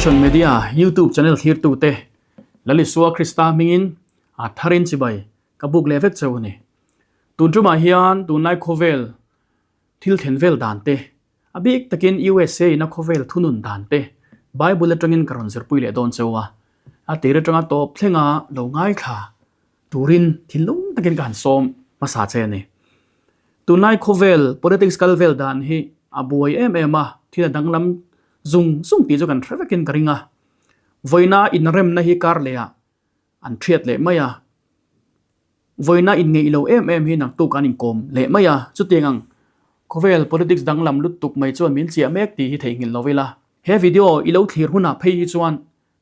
Devotion Media YouTube channel thlirtute Lalisua Krista hmingin a tharin chibai ka buk leh vek cheu a ni. Tun tumah hian tunlai khawvel thil thlen vel dan te, a bik takin USA in a khawvel thunun dan te Bible atangin ka rawn zirpui leh dawn cheu a, a tir atanga tawp thlenga lo ngaithla turin thinlung takin ka han sawm hmasa che a ni. Tunlai khawvel politics kal vel dan hi a buai em em a, thil a danglam zung zung tih chu kan hre vekin ka ring a. Vawiina inremna hi kar lehah an thiat leh mai a, vawiina inngeih lo em em hi naktuk an inkawm leh mai a, chutiang ang khawvel politics danglam lutuk mai chuan min chiah mek tih hi theihnghilh lo ila. He video i lo thlir hunah phei hi chuan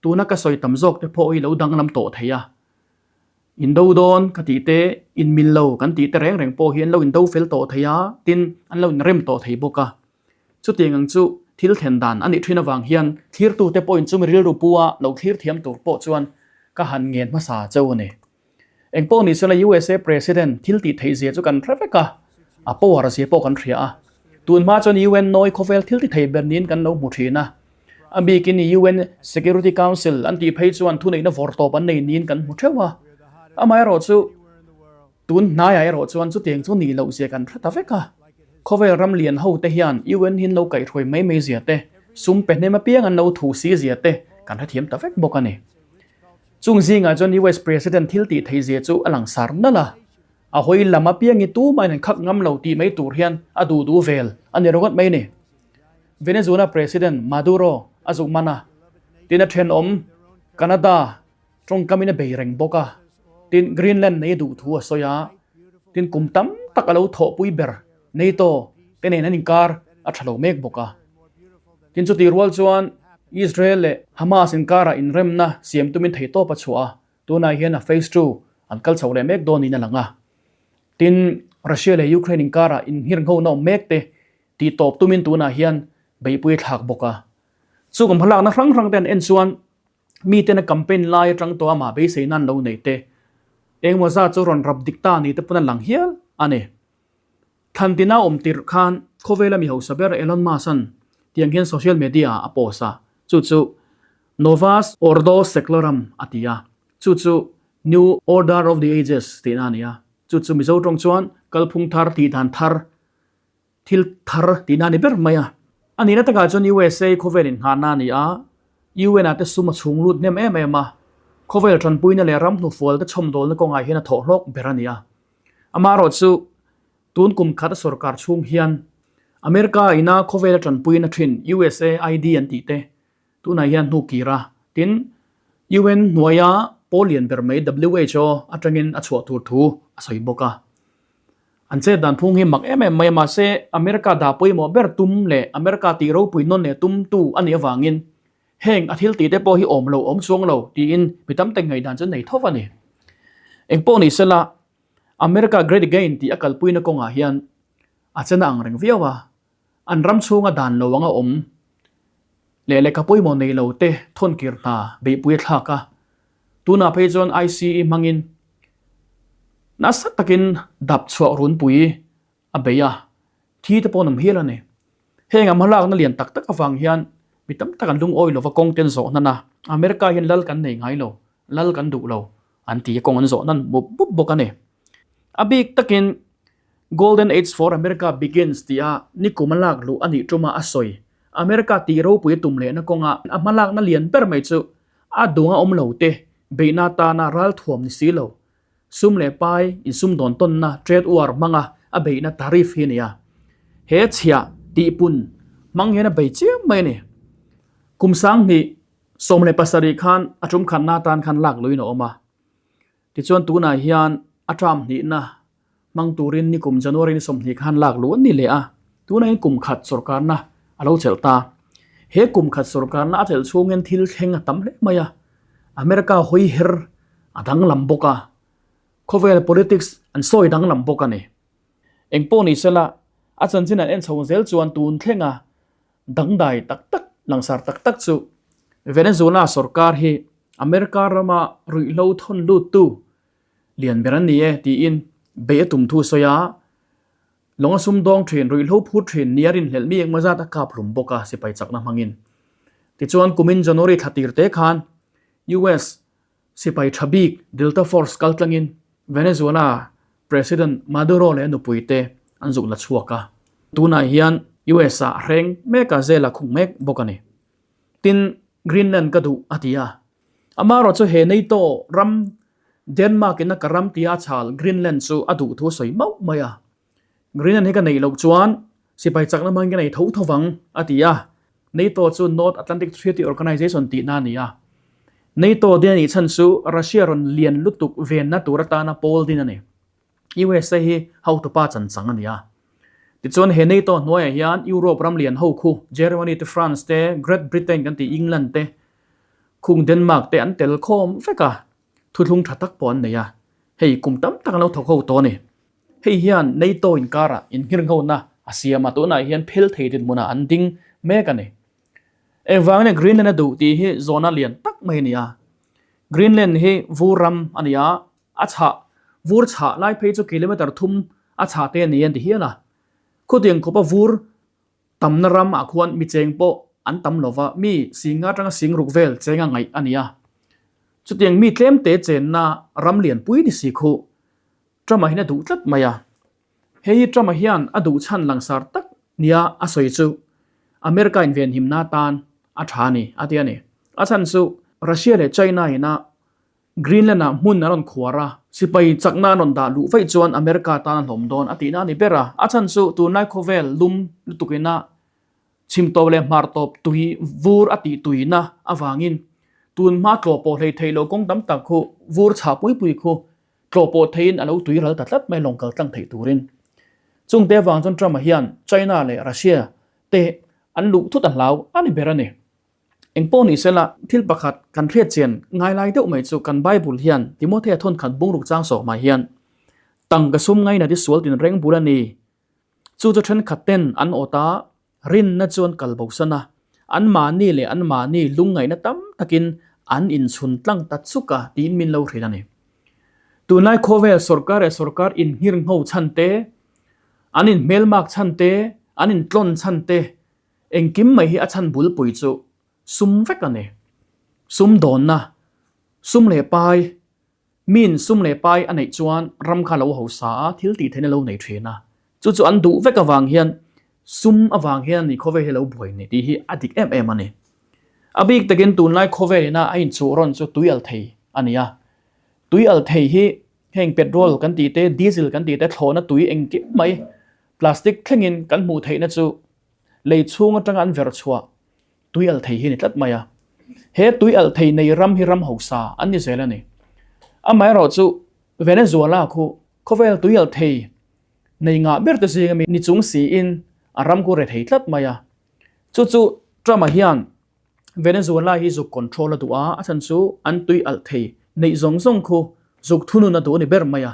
Tuna ka sawi tam zawk te pawh hi lo danglam tawh thei a, indo dawn ka tih te, inmil lo kan tih te reng reng pawh hi an lo indo fel tawh thei a, tin an lo inrem tawh thei bawk a. Chutiang ang chu thil thlen dan a nih thin avang hian thlirtute pawhin chumi rilru pu a lo thlir thiam tur pawh chuan ka han ngen hmasa cheu a ni. Engpawh ni sela USA President thil tih theih zia chu kan hre vek a, a power zia pawh kan hria a. Tun hma chuan UN nawi khawvel thil ti thei ber niin kan lo hmu thin a. A bikin UN Security Council an tih phei chuan thuneihna vawr tawp an nei niin kan hmu theuh a. Amaherawhchu tun hnaiah erawh chuan chutiang chu nih loh zia kan hre ta vek a. Khawvel ram lian ho te hian UN hi an lo kaihhruai mai mai zia te, sum pe hnem apiang an lo thu si zia te kan hrethiam ta vek bawk a ni. Chung zingah chuan US President thil tih theih zia chu a langsar nalh a, a hawi lam apiangin tumahin an khak ngam lo tih mai tur hian a duh duh vel a ni ringawt mai ni. Venezuela President Maduro a zuk man a, tin a thenawm Canada tawngkamin a bei reng bawk a, tin Greenland nei a duh thu a sawi a, tin kum tam tak a lo thawhpui ber NATO te nen an inkar a tha lo mek bawk a. Tin chutih rual chuan Israel leh Hamas inkarah inremna siam tumin theihtawp a chhuah a, tunah hian a phase ii an kal chho leh mek dawn niin a lang a. Tin, Russia leh Ukraine inkarah inhirnghona awm mek te tihtawp tumin tunah hian beihpui a thlak bawk a. Chu kan hmalakna hrang hrang te an en chuan miten a campaign lai atang tawh amah beisei nan lo nei te engemaw zat chu rawn rap dik ta ni te pawn a lang hial a ni. Thlantina awm tirh khan khawvela mi hausa ber Elon Musk-a'n tiang hian social media ah a post a, chu chu Novus Ordo Seclorum a ti a, chu chu New Order of the Ages tihna a ni a, chu chu Mizo tawng chuan kalphung thar, tihdan thar, thil thar tihna a ni ber mai a. A nihna takah chuan USA khawvel inngahna a ni a, UN ah te sum a chhung lut hnem em em a, khawvel tanpuina leh ram hnufual te chhawmdawlna kawngah hian a thawh hlawk ber a ni a. Amaherawh chu tun kum khat a sorkar chhung hian America ina khawvel a tanpuina thin USAID an tih te tunah hian hnu kir a, tin UN hnuaia pawl lian ber mai who atangin a chhuah tur thu a sawi bawk a. An chet dan phung hi mak em em mai a, mahse America dah pawimawh ber tum leh America tih ropui nawn leh tum tu a nih avangin Heng a thil tihte pawh hi awm lo, awm chuang lo tiin mi tam tak ngaihdan chu nei tho a ni. Engpawh ni sela, America Great Again tih a kalpuina kawngah hian a chena ang reng viau a, an ram chhunga dan lo anga awm leh lehkha pawimawh nei lo te thawnkir hna beihpui a thlak a, tunah phei chuan ICE hmangin nasa takin dap chhuah runpui a bei a, thi te pawh an awm hial a ni. Heng a hmalakna lian tak tak avang hian mi tam tak an lungawi lova kawng te an zawh hnan a, America hian lal kan nei ngai lo, lal kan duh lo an ti a kawng an zawh hnan mup mup bawk a ni. A bik takin Golden Age for America Begins tih a nikum a lak luh a nih tuma a sawi. America tih ropui a tum lehna kawnga a hmalakna lian ber mai chu a dunga awm lo te beihna atana ralthuam ni si lo Sum leh pai insumdawn tawnna, trade war, hmanga a beihna tariff hi a ni a. He chhiah tihpun hmang hian a bei chiam mai a ni. Kum 2017 khan a tum khatna atan khan lak luin a awm a. Tichuan tunah hian a term hnihna hmang turin nikum January ni 20 khan lak luh an ni leh a. Tunah hian kum khat sawrkarna a lo chelh ta. He kum khat sawrkarna a chelh chhungin thil thleng a tam hle mai a. America hawi her a danglam bawk a, khawvel politics an sawi danglam bawk a ni. Engpawh ni sela, a chanchin an en chho zel chuan tun thlenga dangdai tak tak, langsar tak tak chu Venezuela sorkar hi America rama ruihhlo thawn luttu lian ber an ni e tiin beih a tum thu a sawi a, Lawng a sum dawng thin, ruihhlo phur thin, ni a rinhlelh mi engmaw zat a kap hlum bawk a, sipai chakna hmangin. Tichuan kumin January thla tir te khan US sipai tha bik Delta Force kal tlangin Venezuela President Maduro leh a nupui te an zuk la chhuak a. Tunah hian US ah hreng mek a zel a khung mek bawk a ni. Tin, Greenland ka duh a ti a. Amaherawh chu he NATO ram Denmark in a ka ram tia a chhal Greenland chu a duh thu a sawi mauh mai a. Greenland hi ka neih loh chuan sipai chakna hmangin ka nei tho tho vang a ti a. NATO chu North Atlantic Treaty Organization tihna a ni a. NATO din a nih chhan chu Russia rawn lian lutuk venna tur atana pawl din a ni. USA hi hotupa chan chang a ni a. Tichuan he NATO hnuaiah hian Europe ram lian ho khu Germany te, France te, Great Britain kan tih England te, khung Denmark te an tel khawm vek a, thuthlung tha tak pawh an nei a. Hei kum tam tak an lo thawk ho tawh a ni. Hei hian NATO inkarah inngirnghona a siam a, tunah hian phel thei dinhmunah an ding mek a ni. Engvangin Greenland a duh tih hi zawhna lian tak mai a ni a. Greenland hi vur ram a ni a, A chhah, vur chhah lai phei chu kilometre thum a chhah te a ni an ti hial a. Khutiang khawpa vur tamna ram ah khuan mi cheng pawh an tam lo va, mi singa atanga sing ruk vel chenga ngaih a ni a. Chutiang mi tlemte chenna ram lianpui ni si khu Trump-a hian a duh tlat mai a. Hei hi Trump-a hian a duh chhan langsar tak nia a sawi chu America invenhimna atan a tha a ni a ti a ni. A chhan chu Russia leh China ina Greenland-ah hmun a rawn khuar a, sipai chakna an rawn dah luh vaih chuan America tan a hlawm dawn a tihna a ni ber a. A chhan chu tunlai khawvel lum lutukina chhim tawp leh hmar tawp tui vur a tih tuina avangin tun hma tlawh pawh hlei theih loh kawng tam tak khu vur chhah pui pui khu tlawh pawh theiin a lo tui ral ta tlat mai lawng kal tlang theih turin. Chungte avang chuan Trump-a hian China leh Russia te an luh thut a hlau a ni ber a ni. Engpawh ni sela, thil pakhat kan hriat chian ngai lai deuh mai chu kan Bible hian Timothea thawnkhat bungruk chang sawmah hian tangka sum ngainat i sual tin reng bul a ni. Chu chu thenkhat ten an awt a, rinna chu an kal bosan a, anmahni leh anmahni lungngaihna tam takin an inchhun tlang ta chuk a tiin min lo hrilh a ni. Tunlai khawvel sawrkar leh sawrkar inngirngho chhan te, an inhmelmak chhan te, an intlawn chhan te, Engkim mai hi a chhan bulpui chu sum vek a ni. Sum dawnna, sum leh pai, Miin sum leh pai a neih chuan ram kha lo hausa a, thil tih theihna lo nei thin a. Chu chu an duh vek avang hian sum avang hian a ni khawvel hi lo buai ni tih hi a dik em em a ni. A bik takin tunlai khawvel ina a inchuh rawn chu tui al thei a ni a. Tui al thei hi heng petrol kan tih te, diesel kan tih te, thlawhna tui engkim mai plastic thlengin kan hmuh theihna chu lei chhung atanga an ver chhuah tui alh thei hi a ni tlat mai a. He tui alh thei nei ram hi ram hausa an ni zel a ni. Amaherawh chu Venezuela khu khawvel tui alh thei nei ngah ber te zing ami ni chung siin a ram khu re thei tlat mai a. Chu chu Trump-a hian Venezuela hi zuk control a duh a, a chhan chu an tui alh thei neih zawng zawng khu zuk thunun a duh a ni ber mai a.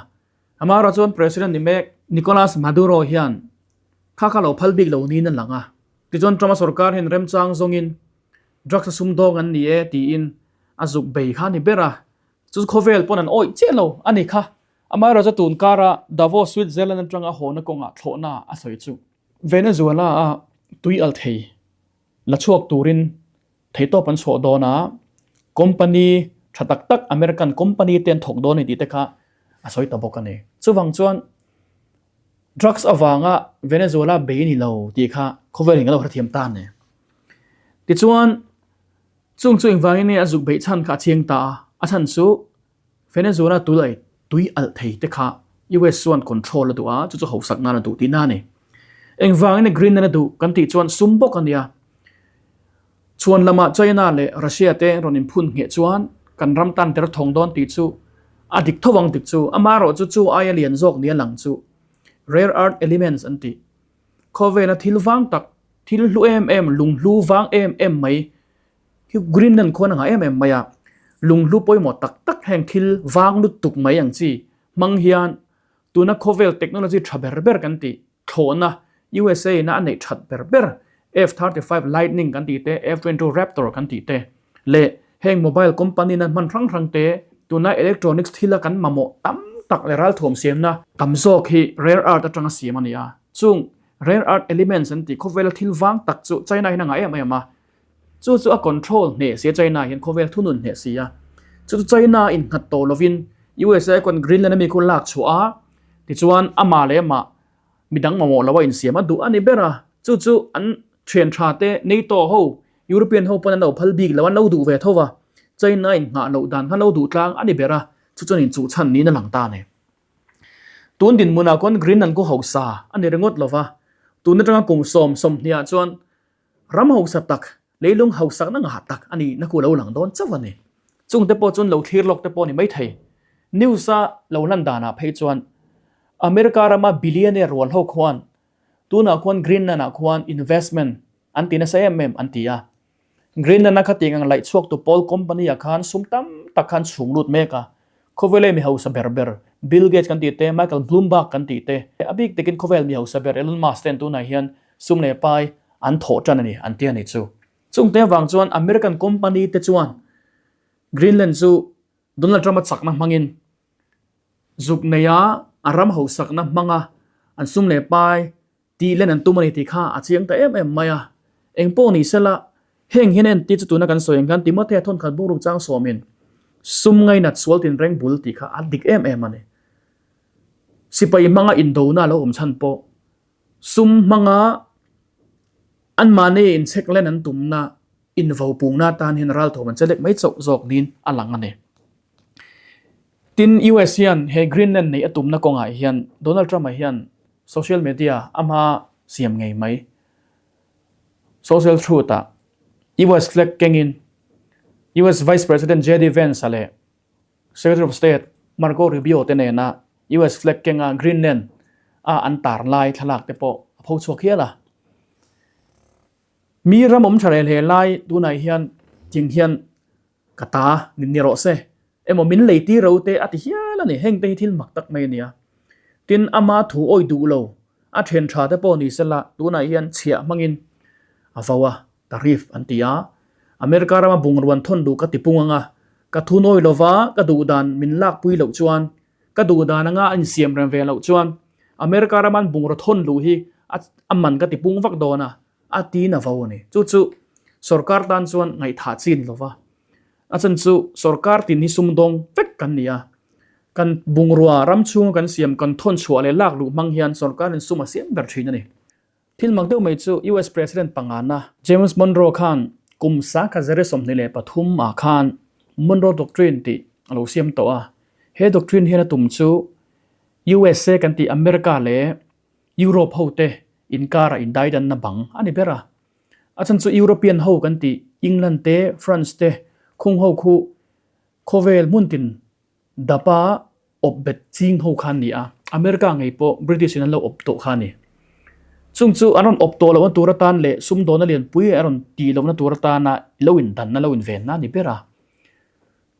Amaherawh chuan President ni mek Nicolas Maduro hian Kha kha lo phal bik lo niin a lang a. Tichuan Trump-a sorkar hian remchang zawngin drugs a sumdawng an ni e tiin a zuk bei kha a ni ber a. Chu khawvel pawn an awih chiah lo a ni kha. Amaherawhchu tun kara Davos, Switzerland atanga hawna kawngah thlawhna a sawi chu. Venezuela-a tui al thei la chhuak turin Theihtawp an chhuah dawn a, company tha tak tak American company te an thawk dawn a ni tih te kha a sawi ta bawk a ni. Chuvang chuan drugs avanga Venezuela bei a ni lo tih kha khawvel in a lo hrethiam ta a ni. Tichuan chung chu engvangin nge a zuk beih chhan kha a chiang ta a, a chhan chu Venezuela tul ai tui alh thei te kha US chuan control a duh a, chu chu hausak nan a duh tihna a ni. Engvangin Greenland a duh kan tih chuan sum bawk a nia. Chhuan lamah China leh Russia te rawn inphun ngheh chuan kan ram tan der thawng dawn tih chu a dik tho ang dik chu. Amaherawh chu chu aia lian zawk nia lang chu rare earth elements an tih. Khawvela thil vang tak, thil hlu em em, lunghlu vang em em mai Hi Greenland khuan a ngah em em mai a, lunghlu pawimawh tak tak heng thil vang lutuk mai ang chi hmang hian tuna khawvel technology tha ber ber kan tih thlawhna USA ina a neih that ber ber F-35 Lightning kan tih te, F-22 Raptor kan tih te leh heng mobile company na hman hrang hrang te tuna electronics thila kan mamawh tam tak leh ralthuam siamna tam zawk hi rare earth atanga siam a ni a. Chung rare earth elements an tih khawvela thil vang tak chu China hian a ngah em em a. Chu chu a control hneh si a China hian khawvel thunun hneh si a. Chu chu China innghat tawh lovin USA khawn Greenland ami khu lak chhuah a, tichuan amah leh amah midang mamawh lo a insiam a duh a ni ber a. Chu chu an thian tha te NATO ho European ho pawn an lo phal bik lo, an lo duh ve tho va. China innghah loh dan kha lo duh tlang a ni ber a, chu chuan inchuhchhan niin a lang ta a ni. Tun dinhmunah khawn Greenland khu hausa a ni ringawt lo va, tun atanga kum 20 ah chuan ram hausa tak, leilung hausakna ngah tak a nihna khu lo lang dawn chauh a ni. Chungte pawh chuan lo thlir lawk te pawh a ni maithei. News-a lo lan danah phei chuan America rama billionaire rual ho khuan tunah khuan Greenland-ah khuan investment an ti nasa em em an ti a. Greenland-a khatiang ang laih chhuak tu pawl company-ah khan sum tam tak khan chhung lut mek a. Khawvela mi hausa ber ber, Bill Gates kan tih te, Michael Bloomberg kan tih te, a bik takin khawvel mi hausa ber Elon Musk ten tunah hian sum leh pai an thawh tan a ni an ti a ni chu. Chungte avang chuan American company te chuan Greenland chu Donald Trump-a chakna hmangin zuk neia a ram hausakna hmanga an sum leh pai Tih len an tum a ni tih kha a chiang ta em em mai a. Eng pawh ni sela, heng hian entir chu tuna kan sawi ang khan Timothea thawnkhat bungruk chang sawmin sum ngainat sual tinreng bul tih kha a dik em em a ni. Sipai hmanga indona a lo awm chhan pawh sum hmanga anmahni inchhek len an tumna invopungna atan hian ralthawm an che lek mai chauh zawk niin a lang a ni. Tin, US hian he Greenland neih a tumna kawngah hian Donald Trump-a hian Social media a hma siam ngei mai. Social Truth ah US flag kengin US Vice President JD Vance-a leh Secretary of State Marco Rubio te nena US flag kenga Greenland a an tar lai thlalak te pawh a pho chhuak hial a. Mi ram awm tha leh hle lai tunah hian ting hian Ka ta min ni rawh se, emaw min lei tir ro te a ti hial a ni, heng te hi thil mak tak mai a ni a. Tin, ama thu awih duh lo, a then tha te pawh ni sela, tunah hian chhiah hmangin a vo a, tariff an ti a. America rama bungrawn thawn duh ka ti pung ang a, ka thu nawi lova ka duh dan min lakpui loh chuan, ka duh dan anga a insiam rem ve loh chuan, America rama an bungraw thawn luh hi a man ka ti pung vak dawn a, A ti na vo a ni. Chu chu sorkar tan chuan ngaihthah chi a ni lo va. A chan chu sorkar tin hi sumdawng vek kan ni a. Kan bungrua ram chhunga kan siam kan thawn chhuah leh lak luh hmang hian sorkarin sum a siam ber thin a ni. Thil mak deuh mai chu US President pangana James Monroe khan kum sangkhat zeri 23 ah khan Monroe Doctrine tih a lo siam tawh a. He doctrine hian a tum chu USA kan tih America leh Europe ho te inkara indaidanna bang a ni ber a. A chhan chu European ho kan tih England te, France te khung ho khu khawvel hmun tin dapa awp bet ching ho kha an ni a. America ngei pawh British in an lo awp tawh kha a ni. Chung chu an rawn awp tawh lohna tur atan leh sumdawna lianpui a rawn tih lohna tur atana lo indanna lo invenna a ni ber a.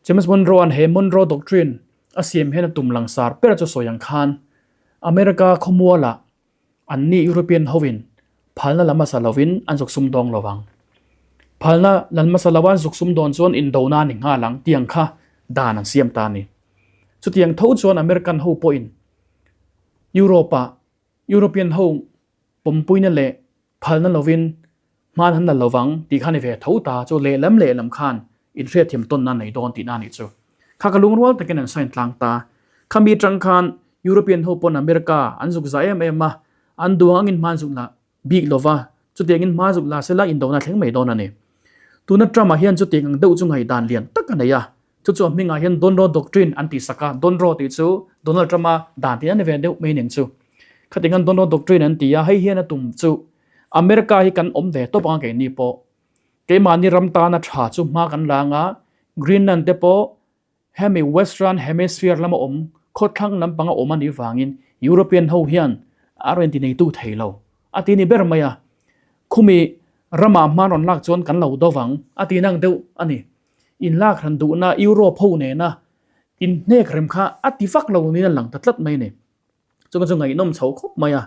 James Monroe-a'n he Monroe Doctrine a siam hian a tum langsar ber chu sawi ang khan America khawmualah anni European hoin phalna la hmasa lovin an zuk sumdawng lo vang. Phalna la hmasa lo an zuk sumdawn chuan indona a ni nghal ang tiang kha dan an siam ta a ni. Chutiang tho chuan American ho pawhin Europe-ah European ho pawmpuina leh Phalna lovin hman han la lovang tih kha ni ve tho ta chu lehlam lehlam khan inhriatthiam tawnna nei dawn tihna a nih chu. Kha ka lungrual takin an sign tlang ta. Khami atang khan European ho pawn America an zuk za em em a, an duang angin hman zuk la bik lova, chutiangin hma zuk la sela indona thleng mai dawn a ni. Tuna Trump-a hian chutiang ang deuh chu ngaihdan lian tak a nei a, Chu chu a hmingah hian Donroe Doctrine an tih sak a, Donroe tih chu Donald Trump-a dan tih a ni ve deuh mai nen chu. Khatingan Donroe Doctrine an ti a, hei hian a tum chu America hi kan awm ve tawp ang a keini pawh. Keimahni ram tana tha chu hma kan la anga, Greenland te pawh hemi Western Hemisphere lama awm khawthlang lampanga awm a nih vangin European ho hian a rawn ti neitu thei lo a ti ni ber mai a. Khumi ramah hma rawn lak chuan kan lo do vang a ti nang deuh a ni. Inlak hran duhna Europe ho nena inhnek rem kha a ti vak lo niin a lang ta tlat mai a ni. Chuvang chu ngaihnawm chho khawp mai a,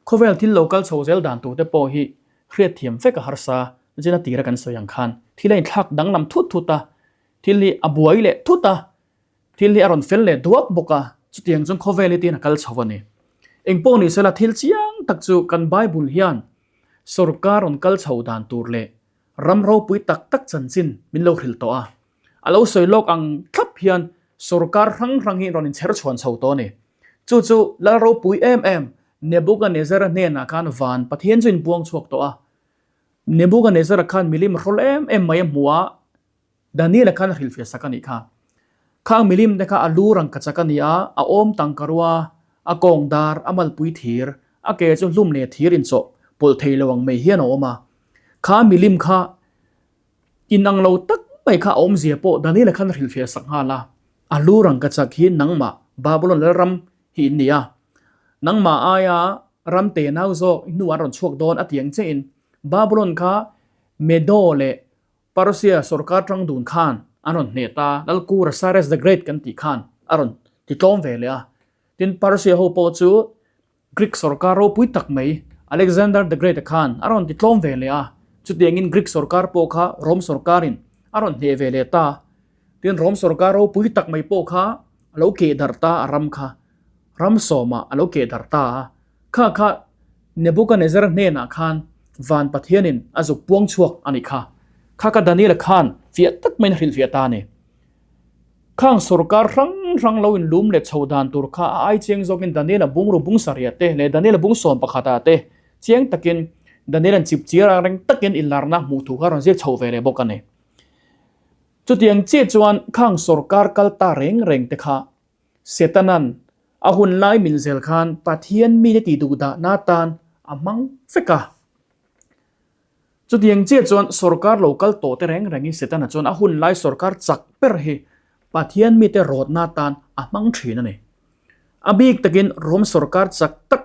khawvel thil lo kal chho zel dan turte pawh hi hriatthiam vek a harsa zin a tira kan sawi ang khan thil a inthlak danglam thut thut a, thil hi a buai leh thut a, thil hi a rawn fel leh duak bawk a, chutiang chuan khawvel hi tiin a kal chho a ni. Engpawh ni sela thil chiang tak chu kan Bible hian sorkar rawn kal chho dan tur leh. ram ropui tak tak chanchin min lo hrilh tawh a. A lo sawi lawk ang thlap hian sorkar hrang hrang hi rawn inchher chhuan chho tawh a ni. Chu chu lal ropui em em Nebukanezzara hnenah khan van Pathian chu inbuang chhuak tawh a. Nebukanezzara khan milim hrawl em em mai a hmu a, Daniel-a khan a hrilhfiah sak a nih kha. Khang milim te kha a lu rangkachak a ni a, a awm tangkarua, a kawng dar, a malpui thir, a ke chu hlum leh thir inchawh pawlh thei lo ang mai hian a awm a. Kha milim kha inang lo tak mai kha a awmzia pawh Daniel-a khan a hrilhfiah sak nghal a, A lu rangkachak hi nangmah Babylon lalram hi in ni a, nangmah aia ram tenau zawk i hnu an rawn chhuak dawn a ti ang chiahin Babylon kha Medo leh Persia sorkar tang dun khan an rawn hneh ta, Lalkura Cyrus the Great kan tih khan a rawn ti tlawm ve leh a. Tin, Persia ho pawh chu Greek sorkar ropui tak mai Alexander the Great-a khan a rawn ti tlawm ve leh a. Chutiangin Greek sorkar pawh kha Rome sorkarin a rawn hneh ve leh ta. Tin, Rome sorkar ropui tak mai pawh kha a lo keh darh ta a ram kha ram sawmah a lo keh darh ta a. Kha kha Nebukanezzar hnenah khan van Pathianin a zuk puang chhuak a nih kha. Kha kha Daniela khan fiah tak maiin a hrilhfiah ta a ni. Khang sorkar hrang hrang lo inlum leh chho dan tur kha a ai chiang zawkin Daniela bungru bung sarih te leh Daniela bung sawm pakhatah te chiang takin Daniela'n chip chiar ang reng takin inlarna hmuh thu kha a rawn ziak chho ve leh bawk a ni. Chutiang chiah chuan khang sorkar kal ta reng reng te kha Setanan a hun lai min zel khan Pathian mite tih duh dahna tan a hmang vek a. Chutiang chiah chuan sorkar lo kal tawh te reng rengin Setana chuan a hun lai sorkar chak ber hi Pathian mite rawtna tan a hmang thin a ni. A bik takin Rom sorkar chak tak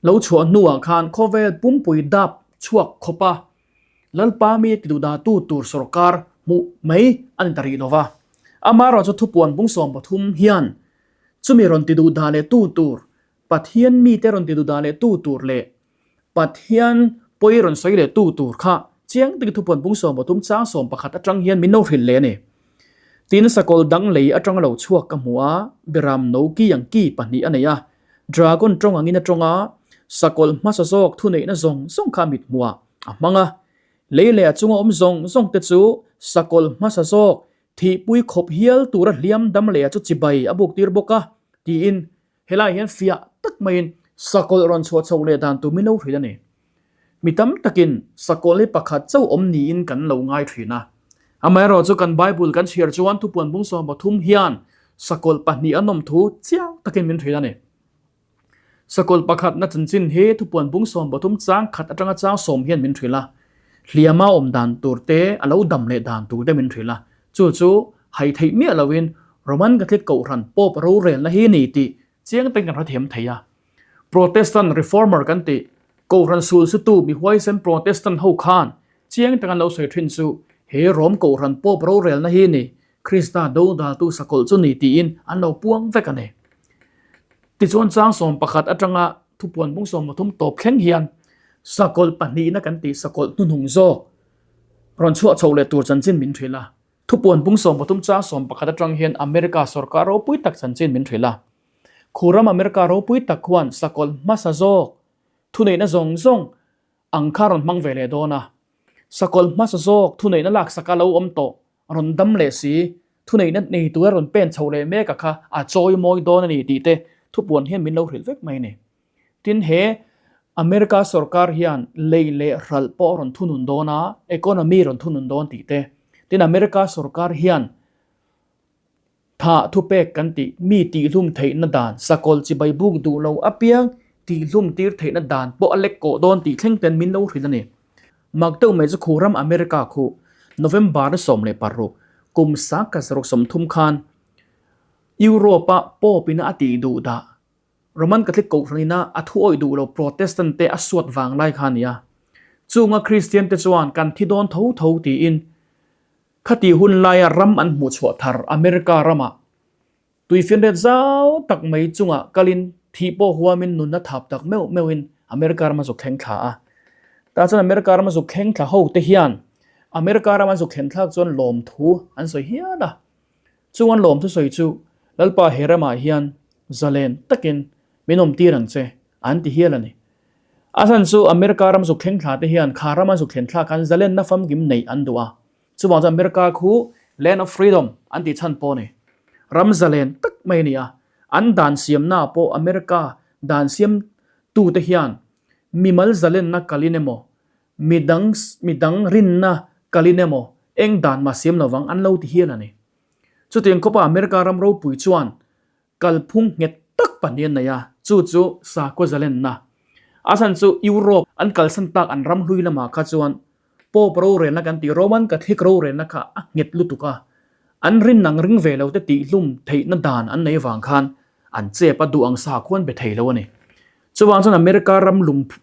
Lo chhuah hnuah khan khawvel pumpui dap chhuak khawpa Lalpa mi tiduhdahtu tur sorkar hmuh mai a ni ta rih lova. Amaherawh chu thupuan bung 13 hian chumi rawn tiduhdah leh tu tur, Pathian mite rawn tiduhdah leh tu tur leh Pathian pawi rawn sawi leh tu tur kha chiang takin thupuan bung 13 chang 11 atang hian min lo hrilh leh a ni. Tin, sakawlh dang lei atanga lo chhuak ka hmu a, beram no ki ang ki pahnih a nei a, dragon tawng angin a tawng a, sakawlh hmasa zawk thuneihna zawng zawng kha mit hmuah a hmang a. Lei leh a chunga awm zawng zawng te chu sakawlh hmasa zawk thihpui khawp hial tura hliam dam leh a chu chibai a buk tir bawk a, tiin Helai hian fiah tak maiin sakawlh rawn chhuah chhoh leh dan tur min lo hrilh a ni. Mi tam takin sakawlh hi pakhat chauh awm niin kan lo ngai thin a. Amaherawh chu kan Bible kan chhiar chuan thupuan bung 13 hian sakawlh pahnih an awm thu chiang takin min hrilh a ni. Sakawlh pakhatna chanchin hi thupuan bung 13 chang khat atanga chang sawm hian min hrilh a. Hliama awm dan tur te, a lo dam leh dan tur te min hrilh a. Chu chu hai theih miah loin Roman Catholic Kohhran Pope rorelna hi ni tih chiang takin kan hrethiam thei a. Protestant Reformer kan tih Kohhran sulsutu mi huaisen Protestant ho khan chiang taka an lo sawi thin chu he Rome Kohhran Pope rorelna hi ni Krista dodaltu sakawlh chu ni tiin an lo puang vek a ni. Tichuan chang 11 atanga thupuan bung 13 tawp thleng hian sakawlh pahnihna kan tih sakawlh hnuhnung zawk Rawn chhuah chhoh leh tur chanchin min hrilh a. Thupuan bung 13 chang 11 atang hian America sorkar ropui tak chanchin min hrilh a. Khuram America ropui tak khuan sakawlh hmasa zawk thuneihna zawng zawng ang kha rawn hmang ve leh dawn a. Sakawlh hmasa zawk thuneihna laksak a lo awm tawh rawn dam leh si, thuneihna nei tura rawn pen chhoh leh mek a kha a chawi mawi dawn a ni tih te thupuan hian min lo hrilh vek mai a ni. Tin, he America sorkar hian lei leh hralh pawh a rawn thunun dawn a, economy rawn thunun dawn tih te. Tin, America sorkar hian thah thupek kan tih, mi tihhlum theihna dan, sakawlh chibai buk duh lo apiang tihhlum tir theihna dan pawh a lek kawh dawn tih thleng ten min lo hrilh a ni. Mak deuh mai chu khu ram America khu November 16 kum 1930 khan Europe-a Pope ina a tih duh dah Roman Catholic Kohhranina a thu awih duh lo Protestant te a suat vang lai kha a ni a. Chunga Kristian te chuan kan thi dawn tho tho tiin khati hun laia ram an hmuh chhuah thar America ramah tuifinriat zau tak mai chungah kalin thih pawh huamin nunna thap tak meuh meuhin America rama zuk thleng thla a. Tah chuan America rama zuk thleng thla ho te hian America rama zuk thlen thlak chuan lawmthu an sawi hial a. Chu an lawm thusawi chu Lalpa he ramah hian zalen takin min awm tir ang che an ti hial a ni. A chhan chu America ram zuk thleng thla te hian kha rama zuk thlen thlak khan zalenna famkim neih an duh a. Chuvang chuan America khu Land of Freedom an tih chhan pawh a ni. Ram zalen tak mai a ni a. An dan siamnaah pawh America dan siamtute hian mimal zalenna kalin emaw, midang midang rinna kalin emaw eng dan mah siam lovang an lo ti hial a ni. Chutiang khawpa America ram ropui chuan Kalphung nghet tak pahnih an nei a, chu chu sakhaw zalenna. A chhan chu Europe an kalsan tak an ram hlui lamah kha chuan Pope rorelna kan tih Roman Catholic rorelna kha a nghet lutuk a, an rin ang ring ve lo te tihhlum theihna dan an nei vang khan an chep a duh ang sakhua an be thei lo a ni. Chuvang chuan America ram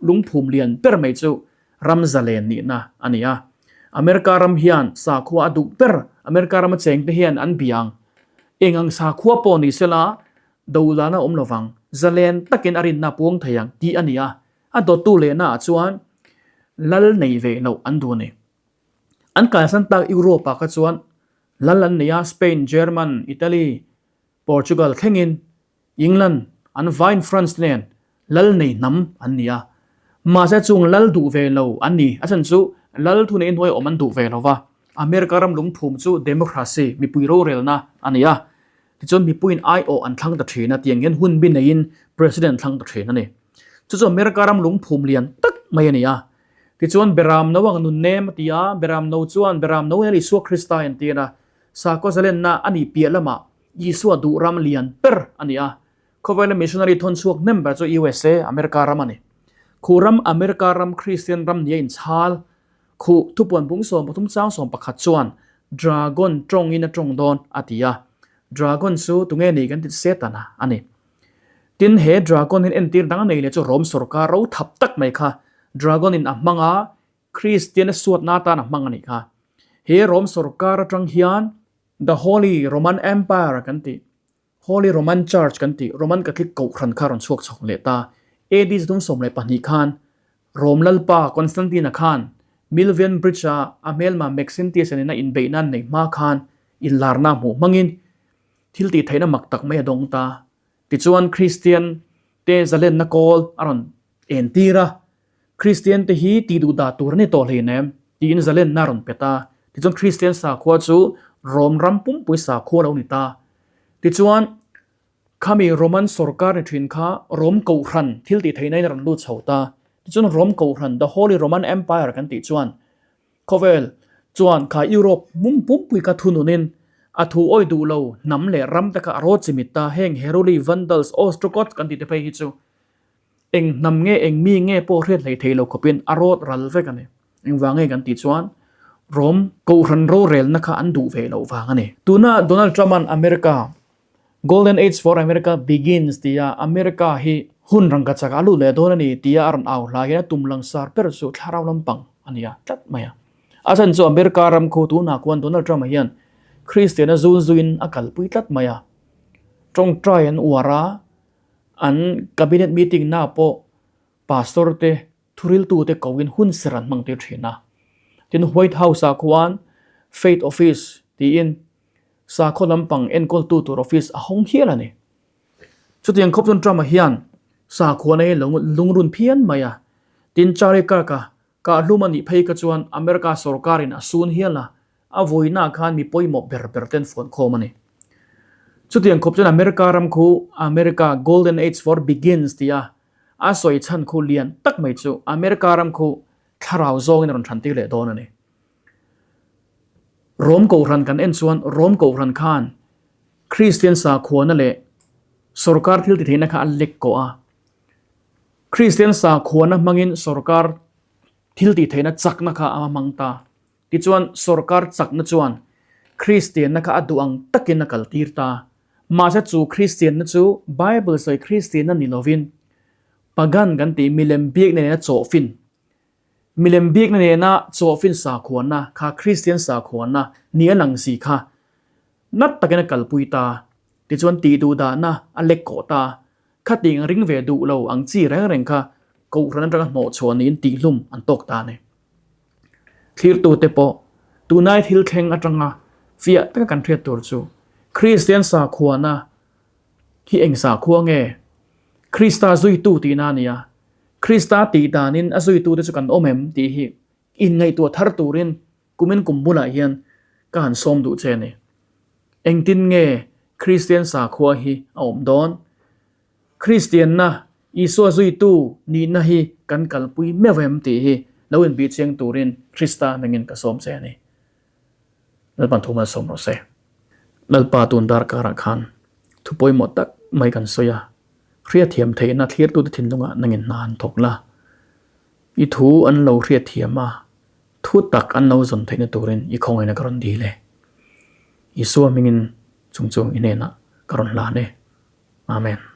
lungphum lian ber mai chu ram zalen nihna a ni a. America ram hian sakhua a duh ber, America rama chengte hian an bia ang. Eng ang sakhua pawh ni sela, dolana awm lovang, zalen takin a rinna a puang thei ang tih a ni a. A dawttu lehnaah chuan lal nei ve loh an duh a ni. An kalsan tak Europe-ah kha chuan lal an nei a, Spain, German, Italy, Portugal thlengin England an vaiin France nen lal nei hnam an ni a, mahse chung lal duh ve lo an ni. A chhan chu lal thu nei hnuai awm an duh ve lo va, America ram lungphum chu democracy, mipui rorelna a ni a, tichuan mipuiin aiawh an thlang ta thin a, tiang hian hun bi neiin president thlang ta thin a ni. Chu chu America ram lungphum lian tak mai a ni a, tichuan Beram no ang nun nem a ti a, Beram no chuan Beram no hian Isua Krista a entir a, sakhaw zalenna a nih piah lamah Isua duh ram lian ber a ni a, khawvela missionary thawn chhuak hnem ber chu USA, America ram a ni. Khuh ram America ram Kristian ram nia inchhal khuh thupuan bung 13 chang 11 chuan Dragon tawngin a tawng dawn a ti a, Dragon chu tunge ni kan ti Setana a ni. Tin he Dragon hian entir dang a nei leh chu Rom sorkar ro thap tak mai kha Dragon in a hmang a, Kristian a suatna atan a hmang a nih kha. He Rom sorkar atang hian The Holy Roman Empire kan tih, Holy Roman Church kan tih, Roman Catholic Kohhran kha rawn chhuak chho leh ta. AD 2012 khan Rome Lalpa Constantine-a khan Milvian Bridge-a a hmelma Maxentius-a nena inbeihna an neih hma khan inlarna hmuh hmangin thil tih theihna mak tak mai a dawng ta. Tichuan Kristian te zalenna kawl a rawn entir a, Kristian te hi tih duh dah tur a ni tawh hleinem tiin zalenna a rawn pe ta. Tichuan Kristian sakhua chu Rom ram pumpui sakhua lo ni ta. Tichuan khami Roman sorkar ni thin kha Rom Kohhran thil tih theihna in a rawn lut chho ta. Tichuan Rom Kohhran, The Holy Roman Empire kan tih chuan khawvel chuan kha Europe mum pumpui kha thununin a thu awi duh lo hnam leh ram te kha a rawt chimit ta. Heng Heruli, Vandals, Ostrogoths kan tih te phei hi chu Eng hnam nge eng mi nge pawh hriat hlei thei lo khawpin a rawt ral vek a ni. Engvang nge kan tih chuan Rom Kohhran rorelna kha an duh ve loh vang a ni. Tuna Donald Trump-a'n America, Golden Age for America Begins tia America hi hun rangka chakah a lut leh dawn a ni tia a rawn au hla hian a tum langsar ber chu thlarau lampang a ni a tlat mai a. A chhan chu America ram khu tunah khuan Donald Trump-a hian Kristiana zun zuiin a kalpui tlat mai a. Tawngtai an uar a. An cabinet meeting na pawh pastor te thuriltu te ko in hun ser an hmang tir thin a. Tin White House ah khuan Faith Office tiin sakhaw lampang enkawltu tur office a hawng hial a ni. Chutiang khawp chuan Trump-a hian sakhuana hi lo lungrun phian mai a. Tin Charlie Kirk-a kahhlum a nih phei kha chuan America sorkarin a sun hial a, A vawiinah khan mi pawimawh ber ber ten fuan khawm a ni. Chutiang khawp chuan America ram khu America Golden Age for Begins tia a sawi chhan khu lian tak mai chu America ram khu thlarau zawngin a rawn than tir leh dawn a ni. Rom Kohhran kan en chuan Rom Kohhran khan Kristian sakhuana leh sorkar thil titheihna kha a lek kawh a. Kristian sakhuana hmangin sorkar thil tihtheihna chakna kha a hmang ta. Tichuan, sorkar chakna chuan Kristianna kha a duh ang takin a kaltir ta. Mahse chu Kristianna chu Bible sawi Kristianna ni lovin pagan kan tih milem biakna nena chawhfin, milem biakna nena chawhfin sakhuana kha Kristian sakhuana ni a lang si kha nat takin a kalpui ta. Tichuan tih duh dahna a lek kawh ta. Khating a ring ve duh lo ang chi reng reng kha Kohhran atanga hnawhchhuah niin tihhlum an tawk ta a ni. Thlirtute pawh tunai thil thleng atanga fiah taka kan hriat tur chu Kristian sakhuana hi eng sakhua nge? Krista zuitu tihna a ni a. Krista tih danin a zuitute chu kan awm em tih hi inngaihtuah thar turin kumin kum bulah hian ka han sawm duh che a ni. Engtin nge Kristian sakhua hi a awm dawn? Kristianna, Isua zuitu nihna hi kan kalpui meuh em tih hi lo inbihchiang turin Krista hmingin ka sawm che a ni. Lalpan thu malsawm rawh se. Lalpa tun darkarah khan thu pawimawh tak mai kan sawi a, hriatthiam theihna thlirtute thinlungah nangin hna an thawk la. I thu an lo hriatthiam a, thu tak an lo zawn theihna turin i khawngaihna ka rawn dil e. Isua hmingin chung chu i hnenah ka rawn hlan e. Amen.